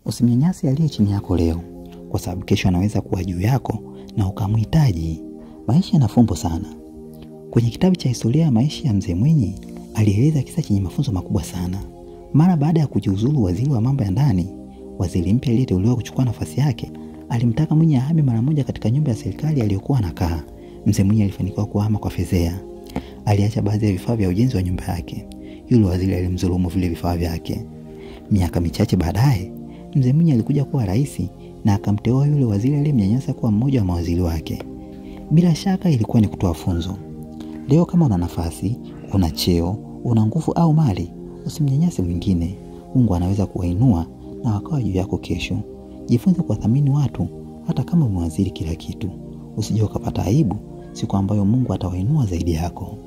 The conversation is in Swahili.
Usimnyanyase aliye chini yako leo, kwa sababu kesho anaweza kuwa juu yako na ukamhitaji. Maisha yana fumbo sana. Kwenye kitabu cha historia ya maisha ya Mzee Mwinyi alieleza kisa chenye mafunzo makubwa sana. Mara baada ya kujiuzulu waziri wa mambo ya ndani, waziri mpya aliyeteuliwa kuchukua nafasi yake alimtaka Mwinyi ahame mara moja katika nyumba ya serikali aliyokuwa anakaa. Mzee Mwinyi alifanikiwa kuhama kwa fedhea. Aliacha baadhi ya vifaa vya ujenzi wa nyumba yake. Yule waziri alimdhulumu vile vifaa vyake. Miaka michache baadaye, Mzee Mwinyi alikuja kuwa rais na akamteua yule waziri aliyemnyanyasa kuwa mmoja wa mawaziri wake. Bila shaka ilikuwa ni kutoa funzo. Leo kama una nafasi, una cheo, una nguvu au mali, usimnyanyase mwingine. Mungu anaweza kuwainua na wakawa juu yako kesho. Jifunze kuwathamini watu hata kama umewaziri kila kitu. Usije ukapata aibu siku ambayo Mungu atawainua zaidi yako.